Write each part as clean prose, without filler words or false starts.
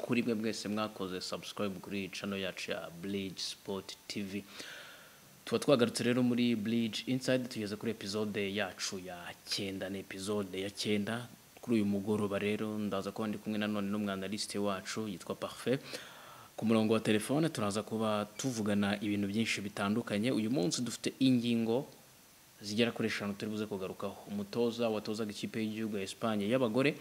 Kuri mwe mwese mwakoze subscribe kuri channel yacu ya Bridge Sport TV, tuba twagarutse rero muri Bridge Inside. Tugeze kuri episode yacu ya 9, ni episode ya 9 kuri uyu mugoroba. Rero ndaza kuba ndi kumwe nanone n'umwanalyste wacu yitwa Parfait ku murongo wa telefone. Turaza kuba tuvugana ibintu byinshi bitandukanye. Uyu munsi dufite ingingo zigera kuri 5 turi buze kugarukaho. Umutoza watozaga ikipe y'igihugu ya Espagne y'abagore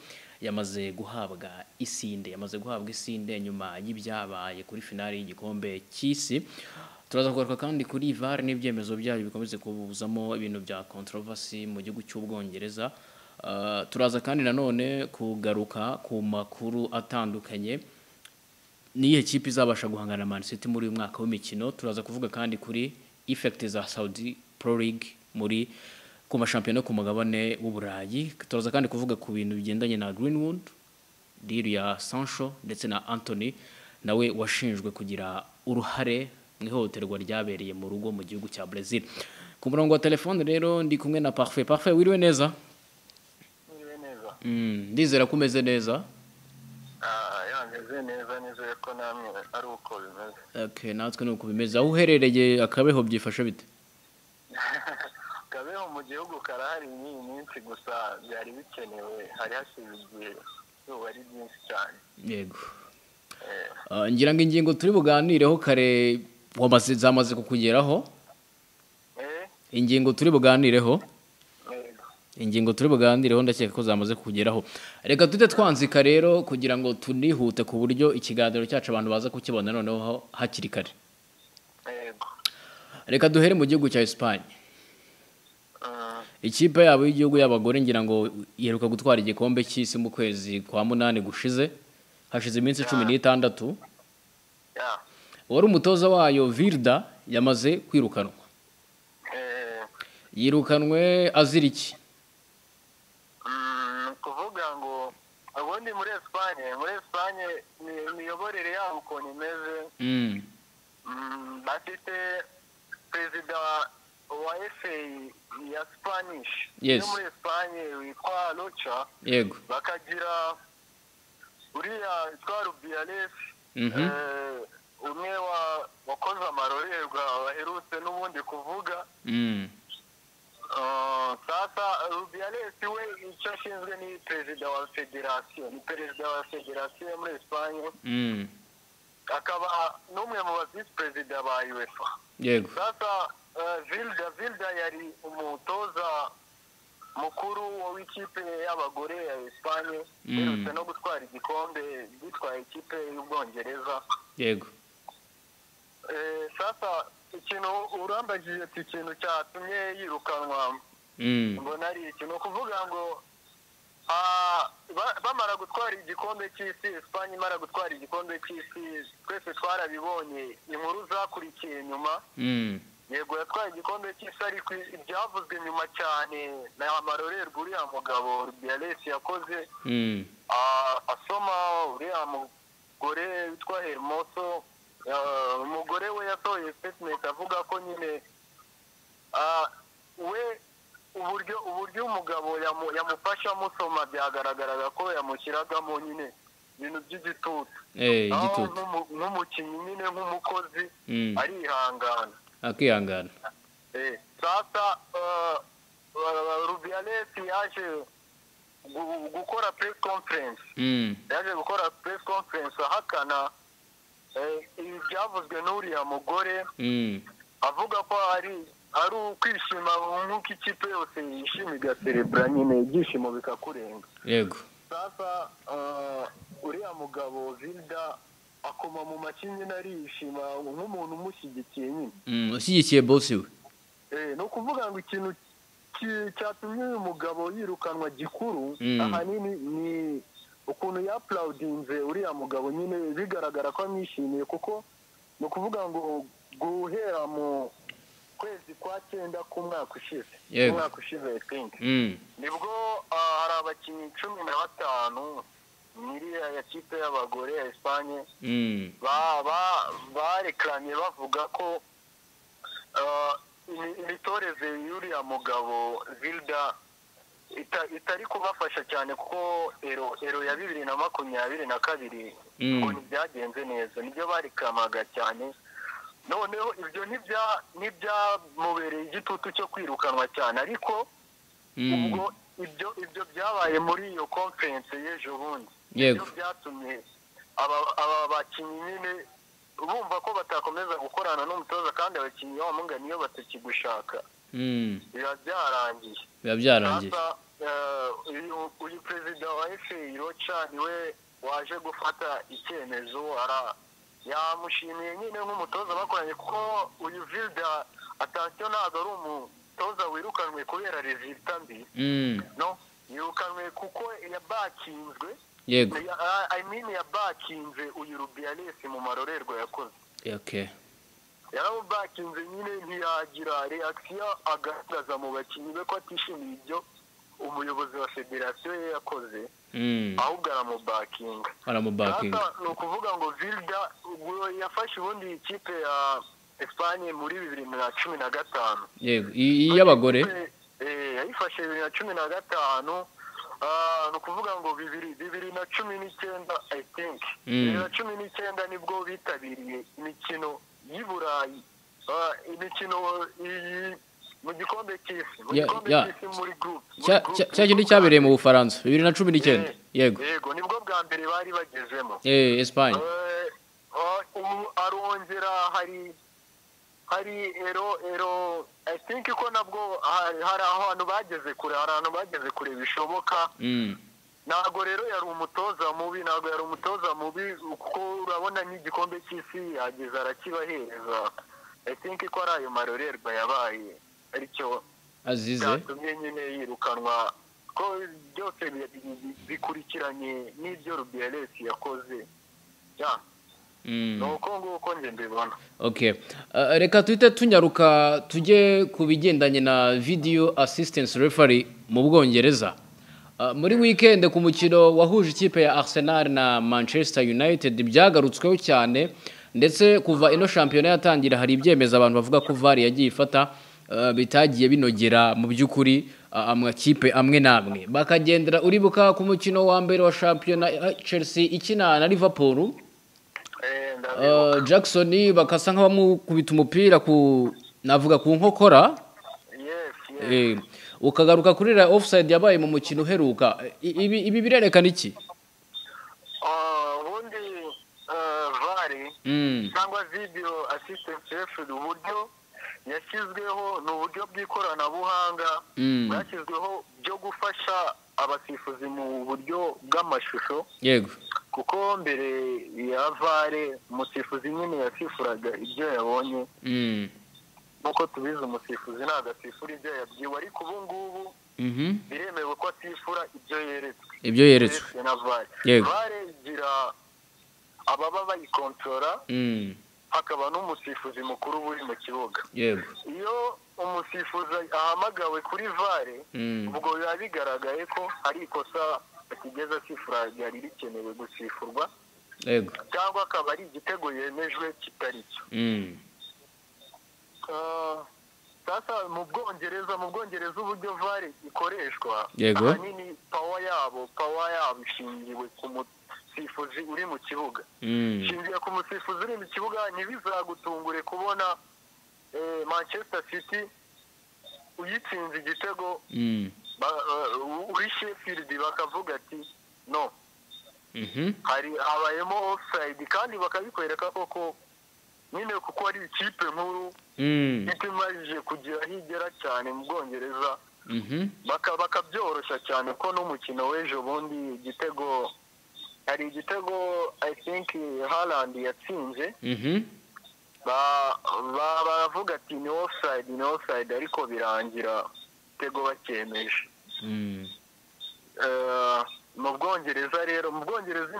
yamaze guhabwa isinde, yamaze guhabwa isinde nyuma y'ibyabaye kuri finale y'igikombe cy'isi. Turaza kugaruka kandi kuri VAR n'ibyemezo byayo bikomeze kubuzamo ibintu bya controversy mu gihugu cy'Ubwongereza. Turaza kandi nanone kugaruka ku makuru atandukanye: niyihe kipe izabasha guhangana na Man City muri uyu mwaka w'imikino? Turaza kuvuga kandi kuri effect za Saudi Pro League muri ku mashampiyona yo ku mugabane w'Uburayi. Turaza kandi kuvuga ku bintu bigendanye na Greenwood deal ya Sancho ndetse na Anthony nawe washinjwe kugira uruhare mu ihohoterwa ryabereye mu rugo mu gihugu cya Brazil. Ku murongo wa telefone rero ndi kumwe na Parfait. Parfait, wiriwe neza? Mwiriwe neza. Ndizera ko umeze neza. Ah, ya, meze neza, nizeye ko namwe ari uko bimeze. Okay, natwe ni uko bimeze. Aho uherereye akabeho byifashe bite? Kabeho mu gihugu karahari n'iyi minsi, gusa byari bikenewe, hari hashize igihe izuba ari ryinshi cyane. Yego. Ngira ngo ingingo turi buganireho kare wamaze zamaze kukugeraho. Ingingo turi buganireho, Yego. ingingo turi buganireho ndakeka ko zamaze kukugeraho. Reka tujye twanzika rero kugira ngo tunihute ku buryo ikiganiro cyacu abantu baza kukibona noneho hakiri kare. Yego. Reka duhere mu gihugu cya Espagne. Ikipe yabo y'igihugu y'abagore ngira ngo iheruka gutwara igikombe cy'isi mu kwezi kwa 8 gushize, hashize iminsi 16. Wari umutoza wayo Vilda yamaze kwirukanwa. Yirukanwe azira iki? Ni ukuvuga ngo ubundi muri Espagne imiyoborere yabo ukuntu imeze, bafite perezida wa FA ya Spanish yo muri Espagne witwa Rocha, bakagira uriya witwa Rubiales, umwe wakoze amarorerwa baherutse n'ubundi kuvuga. Sasa Rubiales we icyo ashinzwe ni perezida wa federasiyo, ni perezida wa federasiyo yo muri Espagne, akaba n'umwe mu ba visi perezida ba UEFA. Sasa Vilda yari umutoza mukuru w'ikipe y'abagore ya Espagne, iherutse no gutwara igikombe, gitwaye ikipe y'Ubwongereza. Sasa ikintu urambagije ati ikintu cyatumye yirukanwa, mbona ari iki? Ni ukuvuga ngo bamara gutwara igikombe cy'isi, Espagne imara gutwara igikombe cy'isi, twese twarabibonye inkuru zakurikiye nyuma. Yego, yatwaye igikombe cy'isi, ariko ibyavuzwe nyuma cyane ni amarorerwa uriya mugabo Rubiales yakoze, asoma uriya mugore witwa Hermoso. Umugore we yasohoye statement avuga ko nyine we uburyo umugabo yamufashe amusoma byagaragaraga ko yamushyiragamo nyine ibintu by'igitutu. Aho Igitutu. nk'umukinnyi nyine, nk'umukozi, arihangana. Akihangana. Sasa Rubiales yaje gukora press conference, yaje gukora press conference ahakana ibi byavuzwe n'uriya mugore, avuga ko ari ukwishima nk'uko ikipe yose yishima igaserebura nyine, ibyishimo bikakurenga. Sasa uriya mugabo Vilda akoma mu mashyi nyine, arishima nk'umuntu umushyigikiye nyine. Ushyigikiye boss we. Ni ukuvuga ngo ikintu cyatumye uyu mugabo yirukanwa gikuru ahanini ni ukuntu yapulaudinze uriya mugabo nyine, bigaragara ko amwishimiye, kuko ni ukuvuga ngo guhera mu kwezi kwa 9 k'umwaka ushize, umwaka ushize I think, nibwo hari abakinnyi 15 nyiri ya kipe y'abagore ya Espagne barekamye bavuga ko imitoreze y'uriya mugabo Vilda itari kubafasha cyane, kuko Euro ya 2022 ngo ntibyagenze neza, nibyo barikamaga cyane. Noneho ibyo ntibyamubereye igitutu cyo kwirukanwa cyane, ariko ubwo ibyo byabaye muri iyo conference y'ejo bundi, ibyo byatumye aba bakinnyi nyine bumva ko batakomeza gukorana n'umutoza, kandi abakinnyi bamungana iyo batakigushaka biba byarangiye. Uyu perezida wa FA Rocha niwe waje gufata icyemezo, yamushimiye nyine nk'umutoza bakoranye, kuko uyu Vilda attention ntabwo ari umutoza wirukanwe kubera resultat mbi, no yirukanwe kuko yabakinzwe. Yego, I mean yabakinze uyu Rubiales mu marorerwa yakoze. Okay, yarabakinze nyine ntiyagira reaction agaragaza mu bakinnyi be ko atishimiye ibyo umuyobozi wa federasiyo ye yakoze, ahubwo aramubakinga. Ni ukuvuga ngo Vilda yafashe ubundi ikipe ya Espagne muri 2015. Yego, iy'abagore yayifashe 2015. Ni ukuvuga ngo 2019 I think 2019 nibwo bitabiriye imikino y'i Burayi, imikino mu gikombe cy'isi, muri group cya kindi cyabereye mu Bufaransa 2019. Yego, yego, nibwo bwa mbere bari bagezemo Espagne. Arongera hari Euro I think ko nabwo hari ahantu bageze kure, hari ahantu bageze kure bishoboka. Ntabwo rero yari umutoza mubi, kuko urabona n'igikombe cy'isi yageze arakibahereza. I think ko ari ayo marorerwa yabaye aricyo azize cyatumye nyine yirukanwa, ko byose bikurikiranye n'ibyo Rubiales yakoze. Nuko nguko nje mbibona. Okay, reka tuhite tunyaruka tujye ku bigendanye na video assistance referee mu Bwongereza. Muri weekend ku mukino wahuje ikipe ya Arsenal na Manchester United byagarutsweho cyane, ndetse kuva ino shampiyona yatangira hari ibyemeza abantu bavuga ko VAR yagiye ifata bitagiye binogera mu by'ukuri amakipe amwe namwe bakagendera. Uribuka ku mukino wa mbere wa shampiyona Chelsea ikina na Liverpool, Jackson bakasa nk'abamukubita umupira ku navuga ku nkokora. Ukagaruka kuri la offside yabaye mu mukino uheruka. Ibi birerekana iki? Ubundi VAR cyangwa video assistant referee, uburyo yashyizweho ni uburyo bw'ikoranabuhanga bwashyizweho byo gufasha abasifuzi mu buryo bw'amashusho. Yego, kuko mbere ya VAR umusifuzi nyine yasifuraga ibyo yabonye. Nkuko tubizi umusifuzi ntabwo asifura ibyo yabwiwe, ariko ubu ngubu biremewe ko asifura ibyo yeretswe. Ibyo yeretswe na VAR. VAR igira ababa bayikontorora, hakaba n'umusifuzi mukuru uri mu kibuga. Yego, iyo umusifuzi ahamagawe kuri VAR, ubwo biba bigaragaye ko hari ikosa atigeze asifura ryari rikenewe gusifurwa. Yego, cyangwa akaba ari igitego yemejwe kitari cyo. Sasa mu Bwongereza uburyo VAR ikoreshwa, ahanini power yabo ishingiwe ku musifuzi uri mu kibuga. Ishingiye ku musifuzi uri mu kibuga, ntibizagutungure kubona Manchester City uyitsinze igitego uri Sheffield bakavuga ati no, hari habayemo offside, kandi bakabikwereka koko nyine kuko ari ikipe nkuru itumajije kugira higera cyane mu Bwongereza. Bakabyoroshya cyane ko n'umukino w'ejo bundi igitego hari igitego I think Haaland yatsinze, baravuga ati ni offside, ariko birangira igitego bakemeje. Mu Bwongereza rero, mu Bwongereza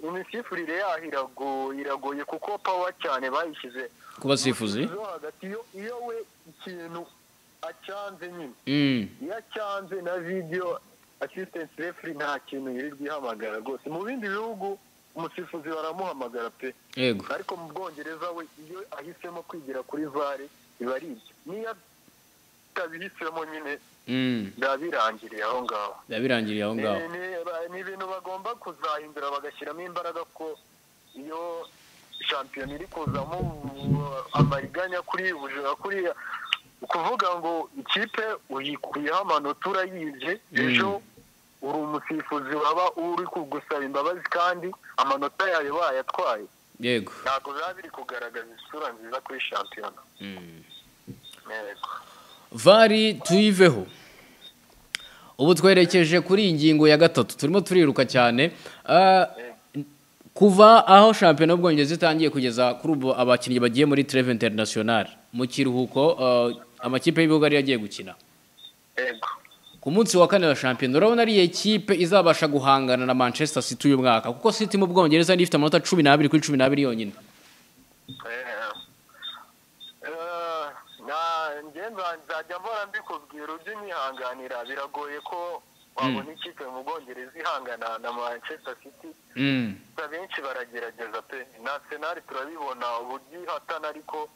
imisifurire yaho iragoye kuko power cyane bayishyize ku basifuzi hagati. Iyo we ikintu acyanze nyine, iyo acyanze na video assistant referee nta kintu yirirwa ihamagara rwose. Mu bindi bihugu umusifuzi baramuhamagara pe, ariko mu Bwongereza we iyo ahisemo kwigira kuri VAR biba ari ibyo, niyo atabihisemo nyine Biba birangiriye aho ngaho. Biba birangiriye aho ngaho. Ni ibintu bagomba kuzahindura bagashyiramo imbaraga, ko iyo shampiyona iri kuzamo amariganya kuri ubujura, kuriya ukuvuga ngo ikipe uyikuyeho amanota urayibye, ejo uri umusifuzi waba uri kugusaba imbabazi kandi amanota yayo bayatwaye. Yego. Ntabwo biba biri kugaragaza isura nziza kuri shampiyona. Yego. VAR tuyiveho. Ubu twerekeje kuri iyi ngingo ya gatatu, turimo turiruka cyane. Kuva aho shampiyona y'Ubwongereza itangiye kugeza kuri ubu, abakinnyi bagiye muri trêve internationale mu kiruhuko, amakipe y'ibihugu ari yagiye gukina. Yego. Ku munsi wa kane wa shampiyona, urabona ari ekipe izabasha guhangana na Manchester City uyu mwaka? Kuko City mu Bwongereza niyo ifite amanota 12 kuri 12 yonyine. Njye nzajya mbora mbikubwira, ujye unyihanganira, biragoye ko wabona ikipe mu Bwongereza ihangana na Manchester City. Benshi baragerageza pe, na Arsenal turabibona uburyo ihatana, ariko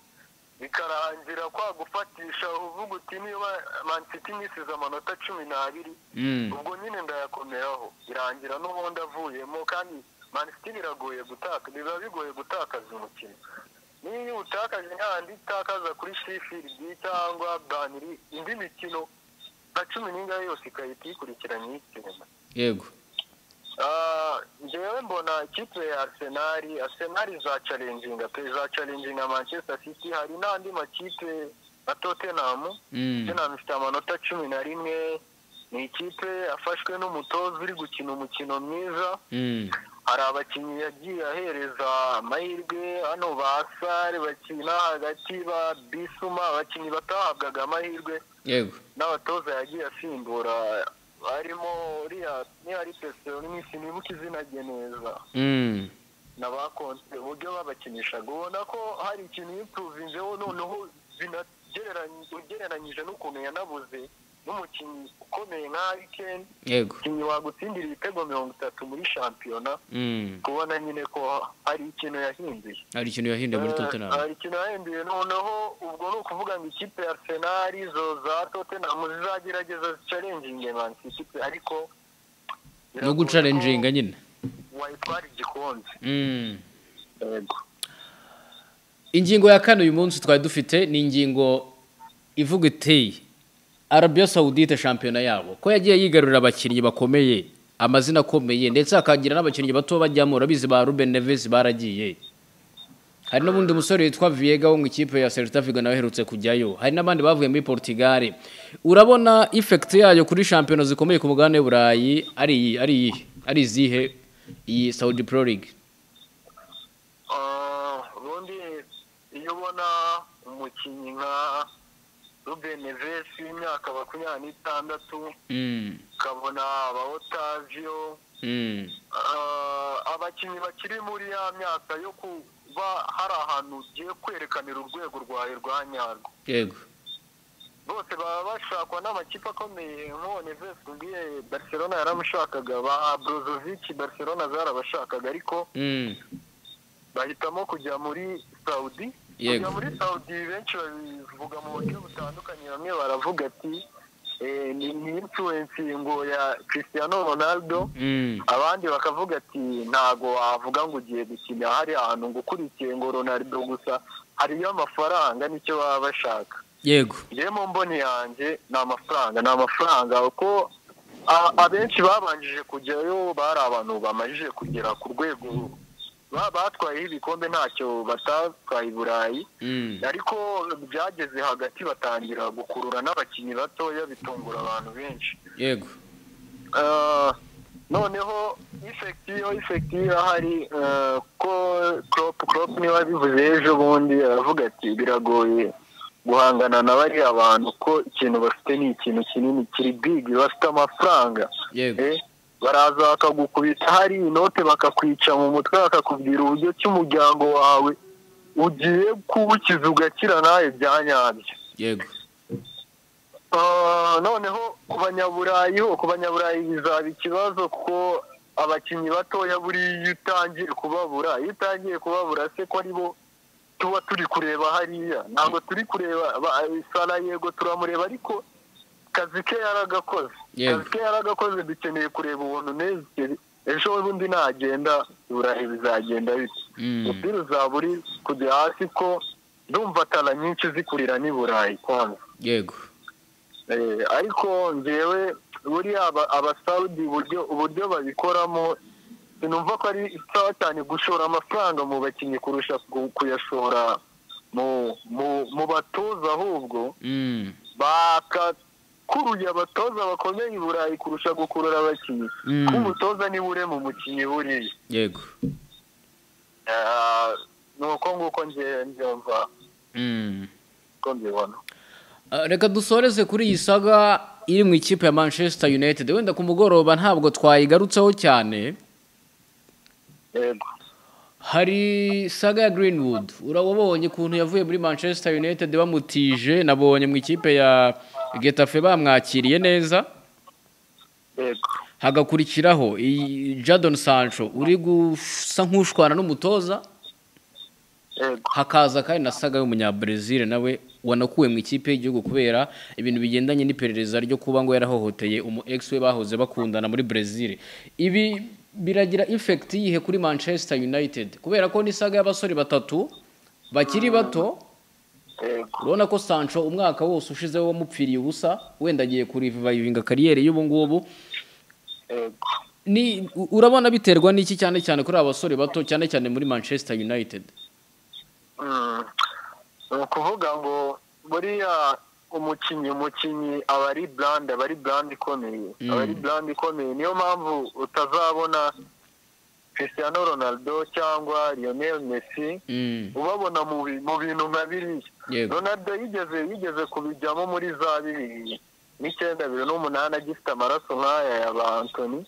bikarangira kwa gufatisha, uvuga uti niba Man City nisize amanota 12, ubwo nyine ndayakomeraho, irangira n'ubundi avuyemo. Kandi Man City biragoye gutaka, biba bigoye gutakaza umukino. Niyo utakaje ntandi itakaza kuri Sheffield cyangwa Burnley, indi mikino nka cumi n'ingahe yose ikahita ikurikiranye iyitsinda. Yego. Njyewe mbona ikipe ya Arsenal izachallenginga pe, izachallenginga Manchester City. Hari n'andi makipe nka Tottenham. Tottenham ifite amanota 11, ni ikipe afashwe n'umutoza uri gukina umukino mwiza. Hari abakinnyi yagiye ahereza amahirwe, hano ba Sare bakina hagati, ba Bisuma, abakinnyi batahabwaga amahirwe. Yego. N'abatoza yagiye asimbura, harimo uriya niba ari Pesero, sinibuka izina rye neza, na ba Conte, uburyo babakinishaga ubona ko hari ikintu yimprovinzeho. Noneho ugereranyije n'ukuntu yanabuze n'umukinnyi ukomeye nka Harry Kane, Yego. umukinnyi wagutsindira ibitego 30 muri shampiyona, kubona nyine ko hari ikintu yahinduye. Hari ikintu yahinduye muri Tottenham. Hari ikintu yahinduye. Noneho ubwo ni ukuvuga ngo ikipe ya Arsenal, izo za Tottenham zizagerageza zichallenginge Man City, ariko No guchallenginga nyine. Wayitwara igikombe. Yego. Ingingo ya kane uyu munsi twari dufite ni ingingo ivuga iti: Arabia Saoudite, shampiyona yabo ko yagiye yigarurira abakinnyi bakomeye, amazina akomeye, ndetse hakagira n'abakinnyi bato bajyamo. Urabizi, ba Ruben Neves baragiye, hari n'ubundi musore witwa Viega wo mu ikipe ya Celta Vigo nawe aherutse kujyayo, hari n'abandi bavuye muri Portugal. Urabona effect yayo kuri shampiyona zikomeye ku mugabane w'Uburayi ari izihe, iyi Saudi Pro League? Ubundi iyo ubona umukinnyi nka Ruben Neves w'imyaka 26, ukabona aba Otavio, abakinnyi bakiri muri ya myaka yo kuba hari ahantu ugiye kwerekanira urwego rwawe rwa nyarwo, Yego. bose baba bashakwa n'amakipe akomeye. Nk'uwo Neves ubwiye, Barcelona yaramushakaga, ba Brozovic Barcelona zarabashakaga, ariko bahitamo kujya muri Saudi. Yego. Kujya muri Saudi benshi babivuga mu buryo butandukanye. Bamwe baravuga ati ni influence ngo ya Cristiano Ronaldo, abandi bakavuga ati ntago wavuga ngo ugiye gukina hari ahantu ngo ukurikiye ngo Ronaldo gusa, hariyo amafaranga, nicyo baba bashaka. Yego. Njyewe mu mboni yanjye ni amafaranga, ni amafaranga, kuko abenshi babanjije kujyayo bari abantu bamajije kugera ku rwego, batwayeho ibikombe, ntacyo batatwaye i Burayi, ariko byageze hagati batangira gukurura n'abakinnyi batoya, bitungura abantu benshi. Yego. Noneho effect irahari, ko Klopp niwe wabivuze ejo bundi, aravuga ati biragoye guhangana na bariya bantu, ko ikintu bafite ni ikintu kinini kiri big, bafite amafaranga. Yego. Baraza bakagukubita hari inote, bakakwica mu mutwe, bakakubwira uburyo ki umuryango wawe ugiye kuwukiza ugakira nawe bya nyabyo. Yego. Noneho ku Banyaburayi ho, ku Banyaburayi bizaba ikibazo, kuko abakinnyi batoya buriya iyo utangiye kubabura se ko ari bo tuba turi kureba hariya? Ntabwo turi kureba Salah, yego turamureba, ariko Kazi ke yaragakoze. Kazi ke yaragakoze, dukeneye kureba ubuntu neza ejo bundi nagenda Burayi bizagenda bite. Umupira uzaba uri kujya hasi ko ndumva tala nyinshi zikurira ni Burayi kwanza. Yego. Ariko ngewe buriya Abasaudi uburyo babikoramo sinumva ko ari sawa cyane gushora amafaranga mu bakinnyi kurusha kuyashora mu batoza, ahubwo bakakuruye abatoza bakomeye i Burayi kurusha gukurura abakinnyi. Kuko umutoza niwe urema umukinnyi buriya. Yego. Nuko nguko ngewe mbyumva. Ko mbibona. Reka dusoreze kuri iyi saga iri mu ikipe ya Manchester United. Wenda ku mugoroba ntabwo twayigarutseho cyane. Yego. Hari saga ya Greenwood. Urabonye ukuntu yavuye muri Manchester United bamutije, nabonye mu ikipe ya Getafe bamwakiriye neza. Yego. Hagakurikiraho Jadon Sancho uri gusa nk'ushwana n'umutoza. Yego. Hakaza kandi na saga y'umunya-Brazil nawe wanakuwe mu ikipe y'igihugu kubera ibintu bigendanye n'iperereza ryo kuba ngo yarahohoteye umu ex we bahoze bakundana muri Brazil. Ibi biragira effect yihe kuri Manchester United? Kubera ko ni saga y'abasore batatu bakiri bato. Urabona ko Sancho umwaka wose ushize wamupfiriye ubusa, wenda agiye kurivivinga kariyeri y'ubu ngubu. Ni urabona biterwa n'iki cyane cyane kuri aba basore bato, cyane cyane muri Manchester United? Ni ukuvuga ngo buriya umukinnyi aba ari brand, aba ari brand ikomeye, aba ari brand ikomeye. Niyo mpamvu utazabona Cristiano Ronaldo cyangwa Lionel Messi ubabona mu bintu nka biriya. Ronaldo yigeze kubijyamo muri za 2009 2008 agifite amaraso nk'aya ya ba Anthony.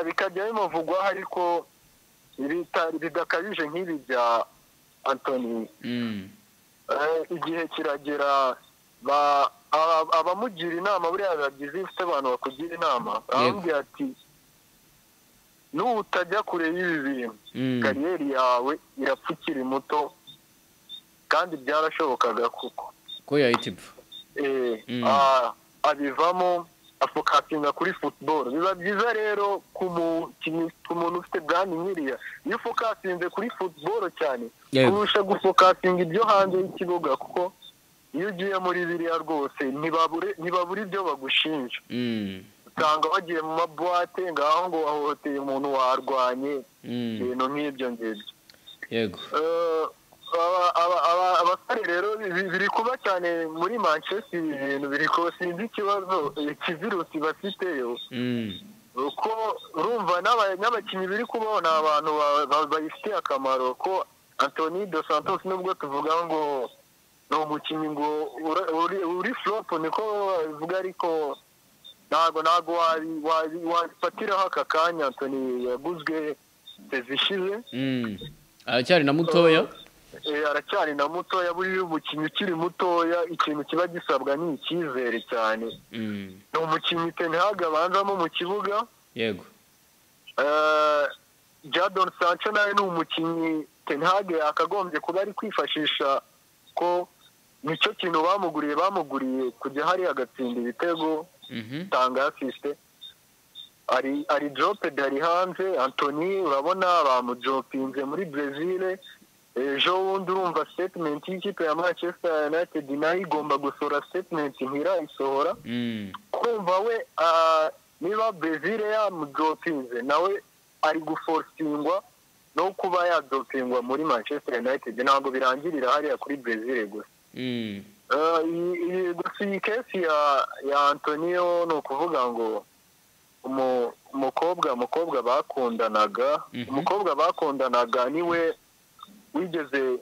Bikajya bimuvugwaho ariko bidakabije nk'ibi bya Anthony. Igihe kiragera abamugira inama, buriya bagize ifite abantu bakugira inama, baramubwira ati nutajya kure y'ibi bintu kariyeri yawe irapfa ukiri muto, kandi byarashobokaga kuko ko yahita ipfa. Abivamo afokasinga kuri football. Biba byiza rero ku muntu ufite brand nkiriya, iyo ufokasinze kuri football cyane kurusha gufokasinga ibyo hanze y'ikibuga, kuko iyo ugiye muri biriya rwose ntibabure ibyo bagushinja. Usanga bagiye mu mabuwate ngaho ngo wahohoteye umuntu warwanye, ibintu nk'ibyo ngibyo. Yego. Abasore rero biri kuba cyane muri Manchester, ibintu biri kuba, sinzi ikibazo ikivirusi bafiteyo. Uko urumva n'abakinnyi biri kubaho ni abantu bayifitiye akamaro, ko Anthony Dos Santos nubwo tuvuga ngo ni umukinnyi ngo uri flop niko bivuga, ariko ntago wabifatiraho aka kanya. Anthony yaguzwe sezishize, aracyari na mutoya. Aracyari na mutoya. Buriya umukinnyi ukiri mutoya ikintu kiba gisabwa ni icyizere cyane. Ni umukinnyi Ten Hag abanzamo mu kibuga. Yego. Jadon Sancho nawe ni umukinnyi Ten Hag yakagombye kuba ari kwifashisha, ko nicyo kintu bamuguriye kujya hari agatsinda ibitego, tanga assist. Ari dropped, ari hanze. Anthony urabona bamudropinze muri Brazil. Ejo wundi urumva statement y'ikipe ya Manchester United nayo igomba gusohora statement, ntirayisohora. Kumva we niba Brazil yamudropinze nawe ari guforcingwa no kuba yadropingwa muri Manchester United, ntabwo birangirira hariya kuri Brazil gusa. Gusa iyi kesi ya Antonio ni ukuvuga ngo umukobwa bakundanaga niwe wigeze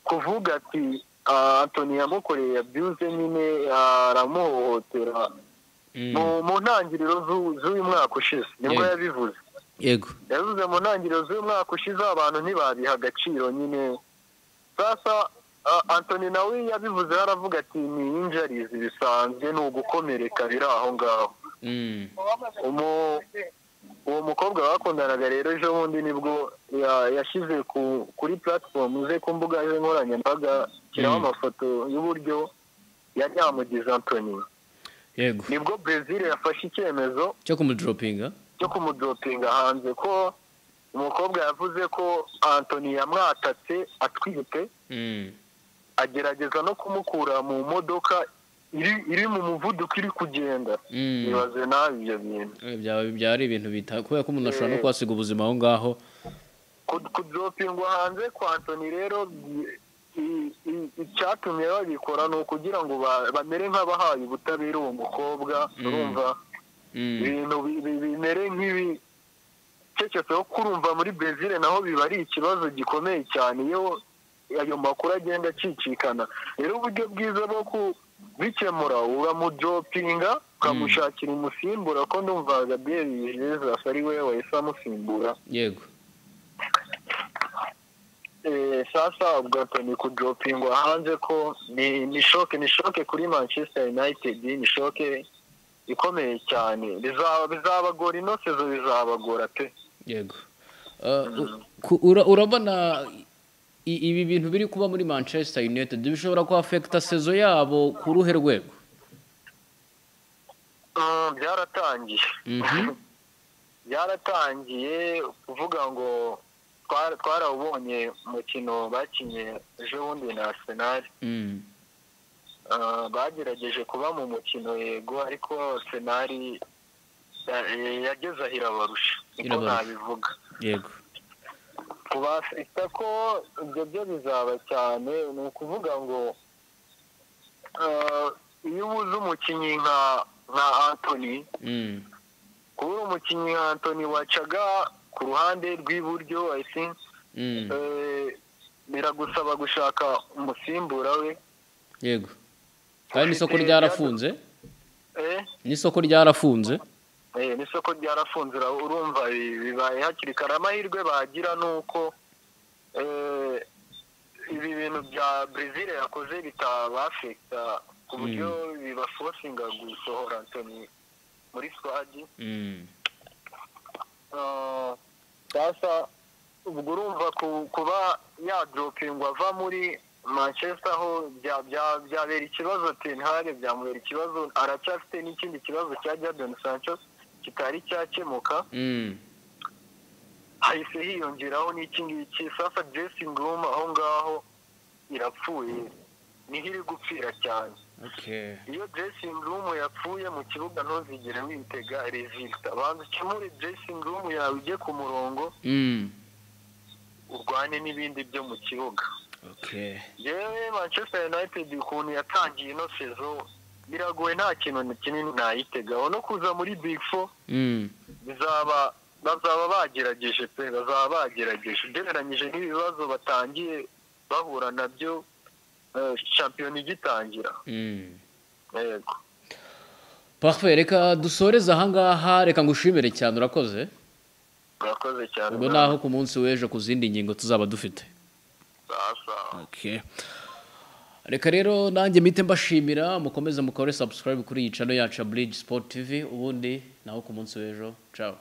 kuvuga ati Anthony yamukoreye abuse nyine, aramuhohotera mu ntangiriro z'uyu mwaka ushize, nibwo yabivuze. Yego. Yavuze mu ntangiriro z'uyu mwaka ushize, abantu ntibabiha agaciro nyine. Sasa Anthony nawe yabivuze aravuga ati ni injuries bisanzwe, ni ugukomereka biri aho ngaho. Uwo mukobwa bakundanaga rero ejo bundi nibwo yashyize kuri platform ze ku mbuga ze nkoranyambaga, shyiraho amafoto y'uburyo Yari yamugize Antony. Yego. Nibwo Brazil yafashe icyemezo cyo kumudropinga, cyo kumudropinga hanze, ko umukobwa yavuze ko Antony yamwatatse atwite, agerageza no kumukura mu modoka iri mu muvuduko iri kugenda. Ibaze nabi ibyo bintu. Byaba ari ibintu bita kubera ko umuntu ashobora no kuhasiga ubuzima aho ngaho. Kudropingwa hanze kwa Antony rero, icyatumye babikora ni ukugira ngo bamere nk'abahaye ubutabera uwo mukobwa. Urumva ibintu bimere nk'ibi cecetseho, kurumva muri Brazil naho biba ari ikibazo gikomeye cyane iyo ayo makuru agenda acicikana. Rero uburyo bwiza bwo kubikemura, uramudropinga ukamushakira umusimbura, ko ndumva Gabriel Jesus ari we wahise amusimbura. Yego. Sasa ubwo Antony kudropingwa hanze ko ni shock, ni shock kuri Manchester United, ni shock ikomeye cyane. Bizabagora ino saison, bizabagora pe. Yego. Urabona ibi bintu biri kuba muri Manchester United bishobora ku affecta saison yabo ku ruhe rwego? Byaratangiye. Byaratangiye kuvuga ngo twarawubonye umukino bakinye ejo bundi na Arsenal. Bagerageje kuba mu mukino, yego, ariko Arsenal yageze aho irabarusha, niko nabivuga. Yego. Kubafita ko ibyo byo bizaba cyane, ni ukuvuga ngo iyo ubuze umukinnyi nka Antony, kubura umukinnyi nka Antony wacaga ku ruhande rw'iburyo, I think biragusaba gushaka umusimbura we. Yego, kandi n'isoko ryarafunze. N'isoko ryarafunze. N'isoko ryarafunze. Urumva bibaye hakiri kare. Amahirwe bagira ni uko ibi bintu bya Brazil yakoze bitabafekta ku buryo bibaforcinga gusohora Antony muri squad. Sasa ubwo urumva kuba yadropingwa ava muri Manchester ho byabera ikibazo Ten Hag, byamubera ikibazo. Aracyafite n'ikindi kibazo cya Jadon Sancho kitari cyakemuka, hahise hiyongeraho n'iki ngiki. Sasa dressing room aho ngaho irapfuye, niho iri gupfira cyane. Iyo dressing room yapfuye mu kibuga ntuzigere witega résultat. Banza ukemure dressing room yawe ujye ku murongo, urwane n'ibindi byo mu kibuga. Yewe, Manchester United ukuntu yatangiye ino saison biragoye, nta kintu kinini nayitegaho no kuza muri Big Four. Bizaba bazaba bagerageje pe, bazaba bagerageje ugereranyije n'ibibazo batangiye bahura nabyo shampiyona igitangira. Yego. Parfait, reka dusoreze ahangaha, reka ngushimire cyane, urakoze. Urakoze cyane. Ubwo naho ku munsi w'ejo ku zindi ngingo tuzaba dufite. Sawa. Okay. Reka rero nanjye mpite mbashimira, mukomeze mukore subscribe kuri iyi channel yacu ya Bridge Sport TV, ubundi naho ku munsi w'ejo. Ciao.